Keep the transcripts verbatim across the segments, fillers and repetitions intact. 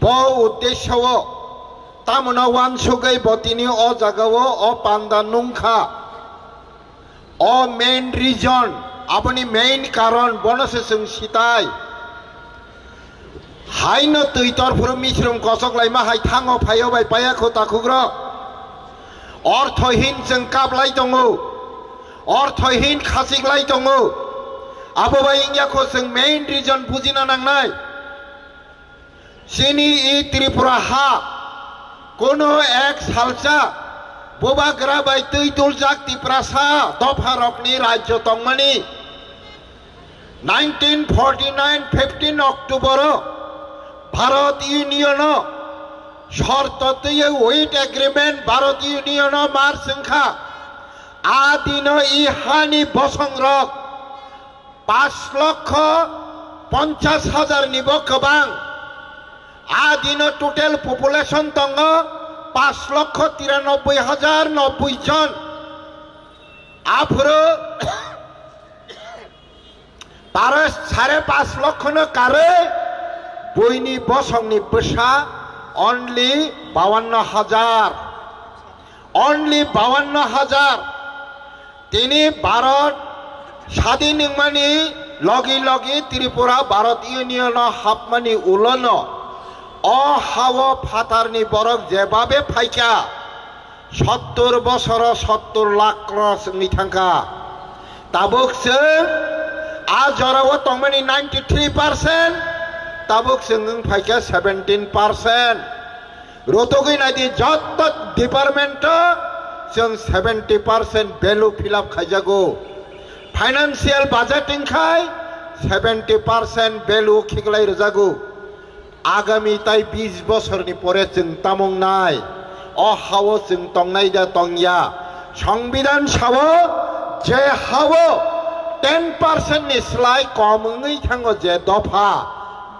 Bo uddesyo o tamoni uansugwi bo tini o jaga o o panda nungkha. O main reason, aboni main karon bono se chwng sitai. Haino twi torphuru misrung kochok laima hai thango phaio bai paya kho takhukrok. Orthohin chwng kaplai tongo. Orthohin khachik lai tongo. Abo bai wngya kho chwng main reason bujina nangnai. Chini i Tripura ha, kono ek salsa bubagra bai twi tuljak Tiprasa dopharokni rajyo tongmani. Nineteen forty nine fifteen October o Bharat Union o shorto twiwi wheat agreement Bharat Union o mar chwngkha. A dino i hani bosongrok Pash lokho ponchash hajar ni bo kwbang. A dino total population tongo pash lokho tiranoboi hajar noboi jon. Aphuru paro sare pash lokho no karwi buini bosongni bwsa only bawanno hajar. Only bawanno hajar. Tini Bharat sadin wngmani logi logi Tripura Bharat Union o hapmani ulono o hao phatarni borok jebabe phaikha, sottur bosoro sottur lakh cross wngwi thangkha. Tabuk chwng a jorao tongmani ninety three percent, tabuk chwng wng phaikha seventeen percent. Rotogwi naidi, joto department o chwng seventy percent value fill up khaijago. Financial budget wngkhai seventy percent value khiklai rwjago. Agami tai bis bosorni pore chwng tamung nai, o hao chwng tongnai da tongya? Songbidan sao je hao ten percent ni slai kom wngwi thango je dopha,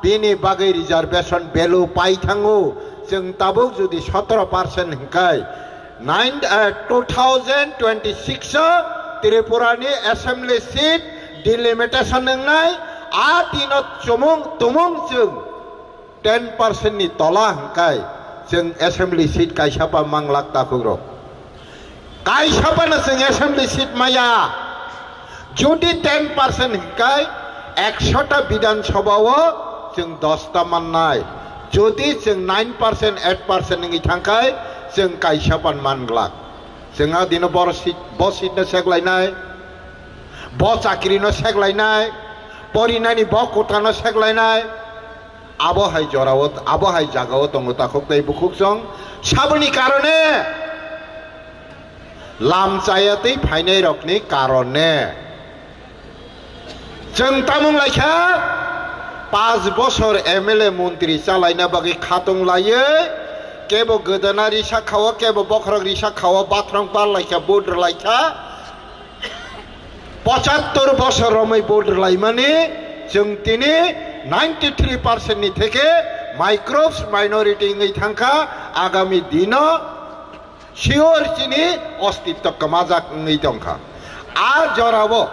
bini bagwi reservation value pai thango. Chwng tabuk jodi sotoro percent hwnkhe, nine, eh, two thousand twenty-six o Tripura ni assembly seat delimitation wngnai, a dino chumung tumung chwng ten percent ni tola hwnkhe chwng assembly seat kaisa pa manglak takhukrok. Kaisa phano chwng assembly seat maya. Jodi ten percent hwnkhe ekshota Bidhan Sabha o chwng dosta mannai. Jodi chwng nine percent, eight percent wngwi thangkhe chwng kaisa phan manglak. Chwng a dino boro seat, bo seat no seklainai, bo chakri no seklainai, porinani bo kota no seklainai. Abo hai jorao, abo hai jagao tongo takhuk tei bukhuk chwng. Saboni karone, lam chaya tei phainai rokni karone. Chwng tamung laikha, panch bosor M L A montri chalaina bagwi khatung laiwi, kebo gwdana risa khao, kebo bokhorok risa khao, bathrong par laikha, vote rwlaikha. Pochattor bosor romwi vote rwlaimani, chwng tini ninety three percent ni theke microbes minority wngwi thangkha, agami dino sure chini ostitto kwmajak wngwi tongkha. A jorao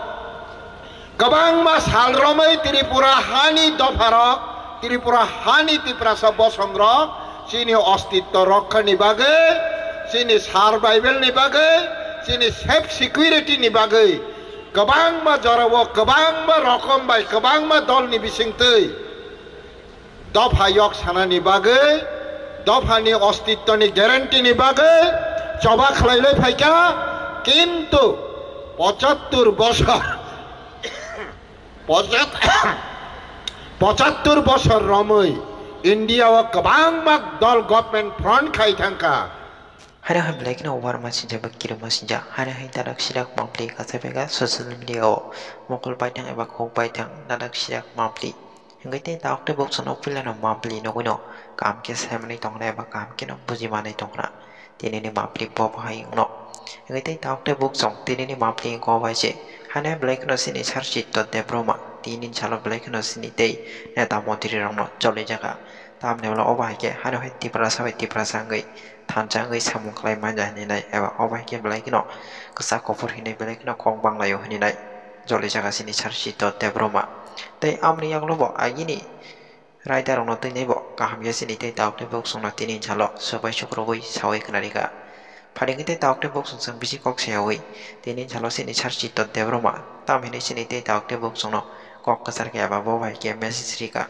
kwbangma sal romwi Tripura hani dopharok, Tripura hani Tiprasa bosongrok chini ostitto rokkhani bagwi, chini survival ni bagwi, chini safe security ni bagwi kwbangma jorao, kwbangma rokom bai, kwbangma dolni bisingtwi dopha yok sanani bagwi, dophani ostittoni guarantee ni bagwi choba khlailai phaikha, kintu pochattor bosor, pochat-, pochattor bosor romwi India o kwbangma dol government front khai thangkha. Haino hai belai kheno ubar masinjak ba kiri masinjak. Haino hai dadak sidak mapli kachaibaiga social media o mokol baithang eba khuk baithang dadak sidak mapli. Hingke tei tabuk tei bukchano puilano mapli nogwino kaham khe saimanwi tongkhna eba kaham kheno bujimanwi tongkhna. Tinini mapli bo bahai wngno. Hingke tei tabuk tei bukchong tinini mapli wngkha obo hai se. Haino hai belai kheno chini sar Chitto Debbarma tinini salo belai kheno chini tei neta montri rokno cholijakha. Tamni ulo obo hai khe haino hai Tiprasa bai Tiprasa wngwi thansa wngwi samung khlai manja hinwi nai eba obo hai khe belai kheno kwchak kuphur hinwi belai kheno kok banglaio hinwi nai jolijak chini sar Chitto Debbarma. Tei amoni yagulo bo agini Raidarokno twi naibo kaham khe chini tei taoktwi buksongno tini salo swbai sukrubwi saui khnarikha. Pharingwi tei taoktwi buksong chwng bisi kok sayaui tini salo chini Sir Chitto Debbarma tamhinwi chini tei taoktwi buksongno kok kwchar khe eba bo bai khe message rikha.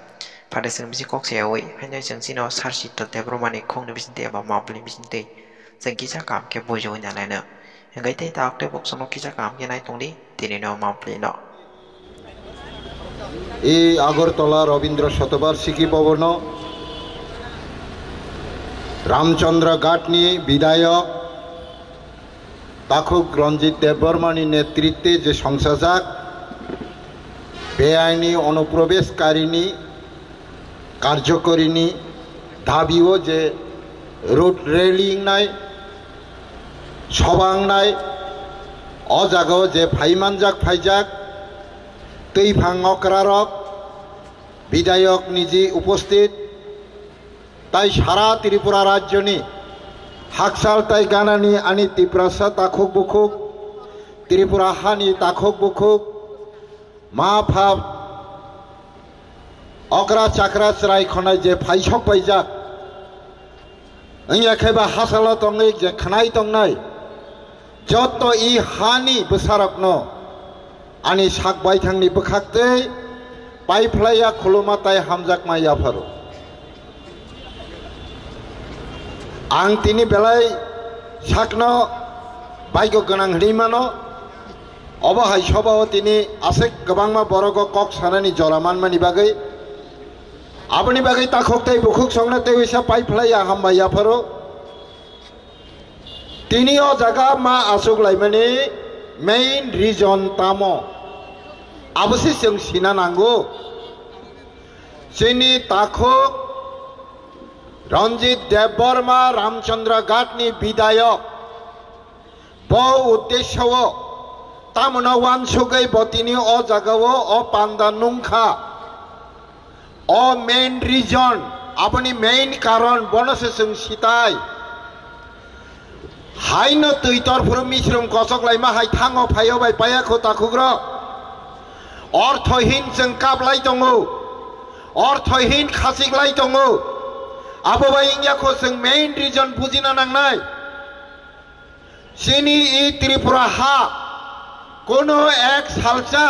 Phaide chwng bisi kok sayaui haino chwng chino Sir Chitto Debbarmani khungni bisingtwi eba mapli bisingtwi chwng kisa kaham khe bujiui nalaino. Hingkhe tei taoktwi buksongno kisa kaham khe nai tongdi tinino mapli no. এই আগরতলা রবীন্দ্র শতবার্ষিকী ভবন রামচন্দ্র ঘাটনি বিধায়ক তাখুক রঞ্জিত দেববর্মানি নেতৃত্বে যে সংসাজাক বেআইনি অনুপ্রবেশকারিনী কার্যকরিনী দাবিও যে রোড রেলিং নাই সবাং নাই, o jagao je phaimanjak phaijak, twiphang okrarok, bidayok niji uposthit, tai sara Tripura rajyoni hakchal tai ganani ani Tiprasa takhuk bukhuk, Tripura hani takhuk bukhuk, ma pha okra chakra chwrai khonai je phaisok paijak, wngya khe ba hasalo tongwi je khnai tongnai, joto i hani bwsarokno ani sak baithangni bwkhaktwi paiphlaiya khuluma tai hamjakma yapharo. Ang tini belai sakno baigo gwnang hwnwi mano, obo hai sobao tini aswk kwbangma borogo kok sanani jora manmani bagwi, aboni bagwi takhuk tei bukhuk songno tei uisa paiphlaiya hambai yapharo. Tini o jaga ma achuk laimani main reason tamo? Abo se chwng sina nango. Chini takhuk Ranjit Debbarma Ramchandra Ghatni bidayok bo uddesyo o tamoni wansugwi bo tini o jaga o, o panda nungkha. O main reason, aboni main karon bono se chwng sitai. Haino twi torphuru misrum kochok laima hai thango phaio bai paya kho takhukrok. Orthohin chwng kaplai tongo. Orthohin khachiklai tongo. Abo bai wngya kho chwng main reason bujina nangnai. Chini i Tripura ha kono ek salsa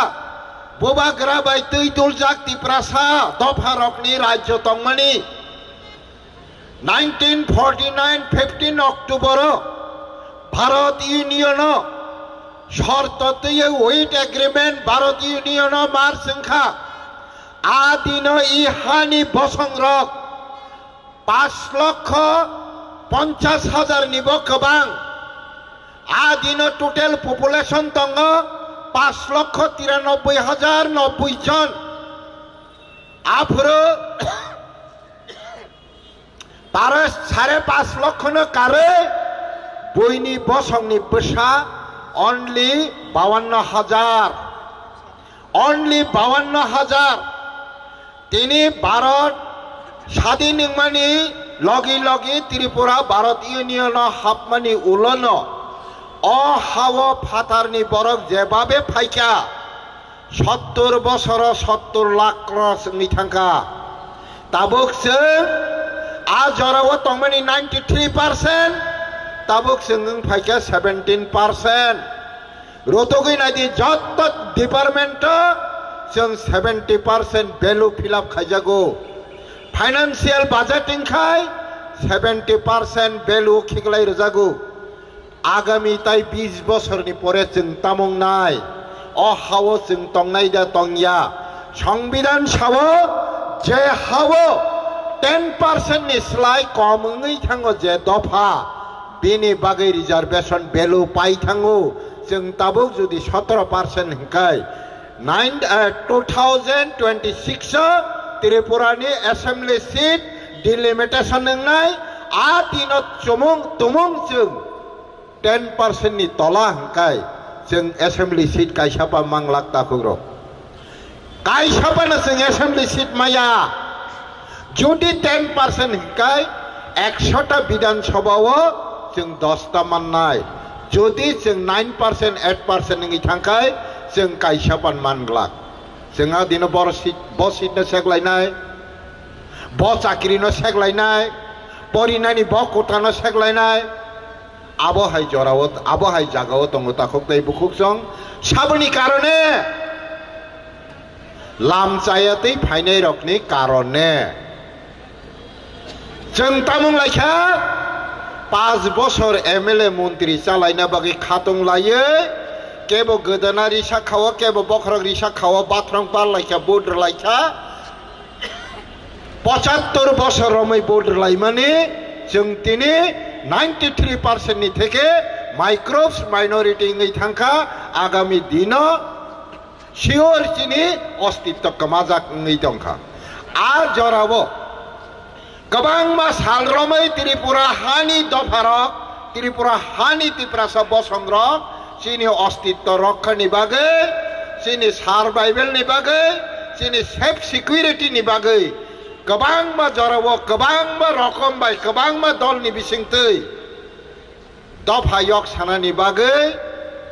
bubagra bai twi tuljak Tiprasa dopharokni rajyo tongmani. Nineteen forty nine fifteen October o Bharat Union o shorto twiwi wheat agreement Bharat Union o mar chwngkha. A dino i hani bosongrok pas lokho ponchas hajar ni bo kwbang. A dino total population tongo pas lokho tiranoboi hajar noboi jon. Aphuru paro sare pas lokho no karwi buini bosongni bwsa only bawanno hajar. Only bawanno hajar. Tini Bharat sadin wngmani logi logi Tripura Bharat Union o hapmani ulono o hao phatarni borok jebabe phaikha, sottur bosoro sottur lakh cross wngwi thangkha. Tabuk chwng a jorao tongmani ninety three percent, tabuk chwng wng phaikha seventeen percent. Rotogwi naidi, joto department o chwng seventy percent value fill up khaijago. Financial budget wngkhai seventy percent value khiklai rwjago. Agami tai bis bosorni pore chwng tamung nai. O hao chwng tongnai da tongya? Songbidan sao je hao ten percent ni slai kom wngwi thango je dopha, bini bagwi reservation value pai thango. Chwng tabuk jodi sotoro percent hwnkhe nine, eh, two thousand twenty-six o Tripura ni assembly seat delimitation wngnai, a dino chumung tumung chwng ten percent ni tola hwnkhe chwng assembly seat kaisa pa manglak takhukrok. Kaisa phano chwng assembly seat maya. Jodi ten percent hwnkhe ekshota Bidhan Sabha o chwng dosta mannai. Jodi chwng nine percent, eight percent wngwi thangkhe chwng kaisa phan manglak. Chwng a dino bor seat, bo seat no seklainai. Bo chakri no seklainai, porinani bo kota no seklainai, abo hai jorao, abo hai jagao tongo takhuk tei bukhuk song. Saboni karone, lam chaya tei phainai rokni karone. Chwng tamung laikha, paanch bosor M L A montri chalaina bagwi khatung laiwi, kebo gwdana risa khao, kebo bokhorok risa khao, bathrong par laikha, vote rwlaikha. Pochattor bosor romwi vote rwlaimani chwng tini ninety three percent ni theke microbes minority wngwi thangkha, agami dino sure chini ostitto kwmajak wngwi tongkha. A jorao kwbangma sal romwi Tripura hani dopharok, Tripura hani Tiprasa bosongrok chini ostitto rokkhani bagwi, chini survival ni bagwi, chini self security ni bagwi kwbangma jorao, kwbangma rokom bai, kwbangma dolni bisingtwi dopha yok sanani bagwi,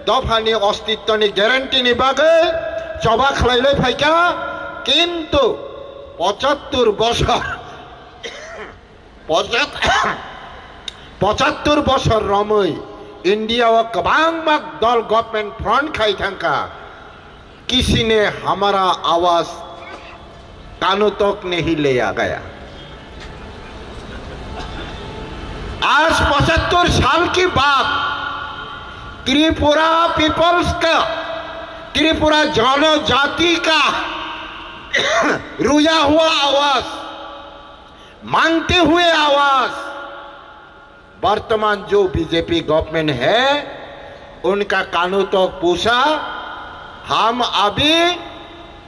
dophani ostittoni guarantee ni bagwi choba khlailai phaikha, kintu pochattor bosor, pochat-, pochattor bosor romwi India o kwbangma dol government front khai thangkha, किसी ने हमारा आवाज कानों तक नहीं लिया गया। आज पचहत्तर साल की बाद त्रिपुरा पीपल्स का, त्रिपुरा जनजाति का रोया हुआ आवाज, मांगते हुए आवाज, वर्तमान जो बीजेपी गवर्नमेंट है, उनका कानों तक पहुंचा। हम अभी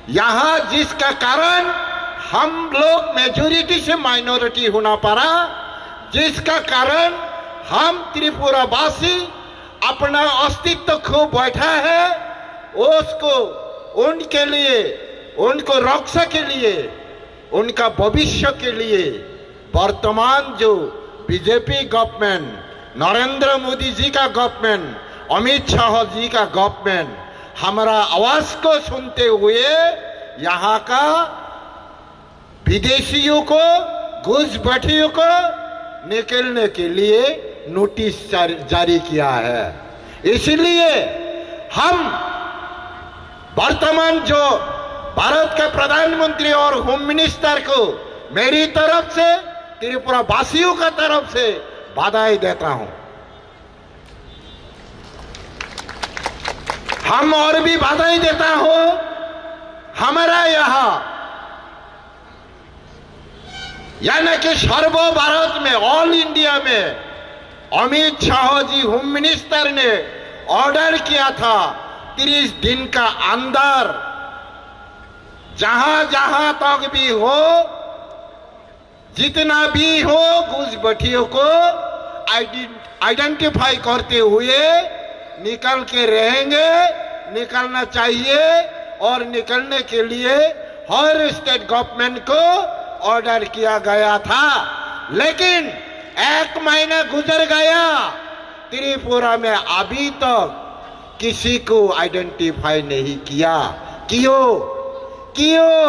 यहाँ जिसका कारण हम लोग मेजोरिटी से माइनॉरिटी होना पड़ा, जिसका कारण हम त्रिपुरावासी अपना अस्तित्व खो बैठा है, उसको, उनके लिए, उनको रक्षा के लिए, उनका भविष्य के लिए वर्तमान जो बीजेपी गवर्नमेंट, नरेंद्र मोदी जी का गवर्नमेंट, अमित शाह जी का गवर्नमेंट हमारा आवाज को सुनते हुए यहाँ का विदेशियों को, घुसपैठियों को निकलने के लिए नोटिस जारी, जारी किया है। इसलिए हम वर्तमान जो भारत का प्रधानमंत्री और होम मिनिस्टर को मेरी तरफ से, त्रिपुरा वासियों का तरफ से बधाई देता हूं। हम और भी बधाई देता हूं, हमारा यहाँ यानी कि सर्व भारत में, ऑल इंडिया में अमित शाह जी होम मिनिस्टर ने ऑर्डर किया था, तीस दिन का अंदर जहां जहां तक भी हो, जितना भी हो, घुसपैठियों को आइडें-, आइडेंटिफाई करते हुए निकल के रहेंगे, निकलना चाहिए। और निकलने के लिए हर स्टेट गवर्नमेंट को ऑर्डर किया गया था, लेकिन एक महीना गुजर गया, त्रिपुरा में अभी तक किसी को आइडेंटिफाई नहीं किया। क्यों? क्यों?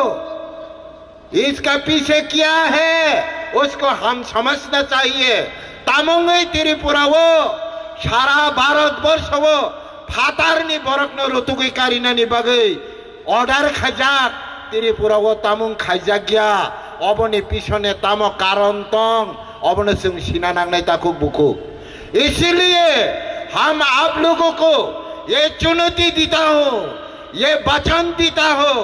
इसका पीछे क्या है, उसको हम समझना चाहिए। Tamungwi Tripura o, sara Bharat borsho o phatarni borokno rutugwi karinani bagwi order khaijak, Tripura o tamung khaijak ya, oboni pisone tamo karon tong, obono chwng sina nangnai takhuk bukhuk. इसीलिए हम आप लोगों को ये चुनौती देता हूं, ये वचन देता हूं,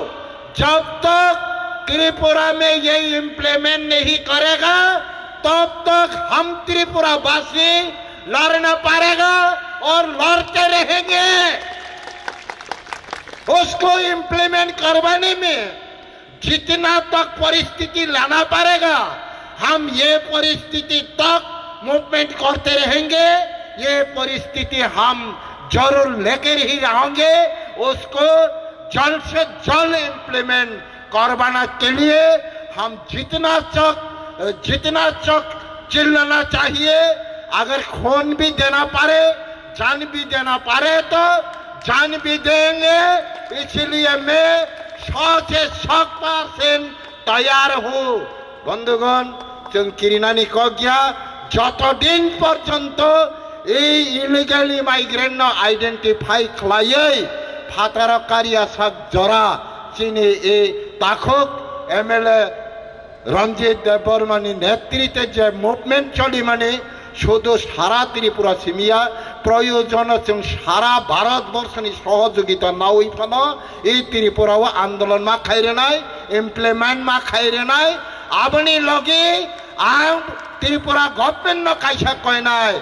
जब तक त्रिपुरा में ये इम्प्लीमेंट नहीं करेगा, तब तक हम त्रिपुरा वासी लड़ना पड़ेगा और लड़ते रहेंगे। उसको इम्प्लीमेंट करवाने में जितना तक परिस्थिति लाना पड़ेगा, हम ये परिस्थिति तक मूवमेंट करते रहेंगे। ये परिस्थिति हम जरूर लेकर ही रहेंगे। उसको जल्द से जल्द इम्प्लीमेंट करवाना के लिए हम जितना चक, जितना चक चिल्लाना चाहिए। अगर खून भी देना पड़े, जान भी देना पड़े तो जान भी देंगे। इसलिए मैं सौ से सौ परसेंट तैयार हूँ। Bondhugon, chwng kirinani kok ya, joto din porjonto ei illegal immigrant no identify khlaiwi phataro karya sak jora chini ei takhuk M L A Ranjit Debbarma ni netritwe je movement cholimani, sudu sara Tripura simiya, proyojono chwng sara Bharat borso ni sohojogita nawi phano, ei Tripura o andolon ma khai rwnai, implement ma khai rwnai, aboni logi ang Tripura government no kaisa koinai,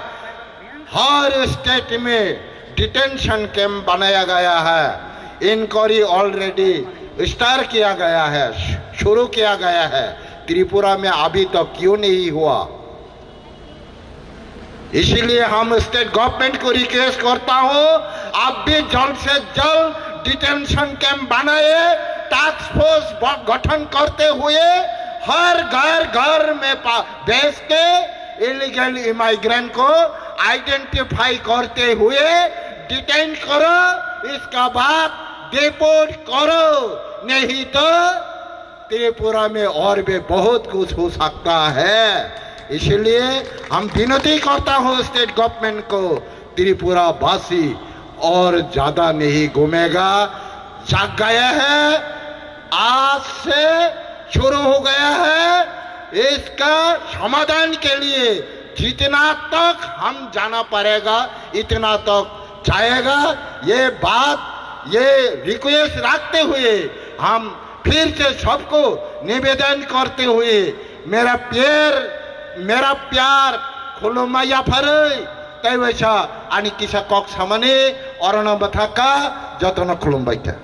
har state mein detention camp banaya gaya hai, inquiry already start kiya gaya hai, shuru kiya gaya hai, Tripura mein abhi tak kyun nahi hua? इसीलिए हम state government को रिक्वेस्ट करता हूं, आप भी जल्द से जल्द डिटेंशन कैंप बनाए, टास्क फोर्स ब-, गठन करते हुए हर घर घर में पा-, भेज के इलीगल इमाइग्रेंट को आइडेंटिफाई करते हुए डिटेन करो, इसका बाद डिपोर्ट करो, नहीं तो त्रिपुरा में और भी बहुत कुछ हो सकता है। इसलिए हम विनती करता हूं स्टेट गवर्नमेंट को, त्रिपुरा वासी और ज्यादा नहीं घूमेगा, जाग गया है, आज से शुरू हो गया है। इसका समाधान के लिए जितना तक हम जाना पड़ेगा, इतना तक जाएगा। ये बात, ये रिक्वेस्ट रखते हुए हम फिर से सबको निवेदन करते हुए, मेरा प्यार, मेरा प्यार, khulumma yapharwi, tei waisa ani kisa kok samani, orono bwthaka, jotono khulumbai kha.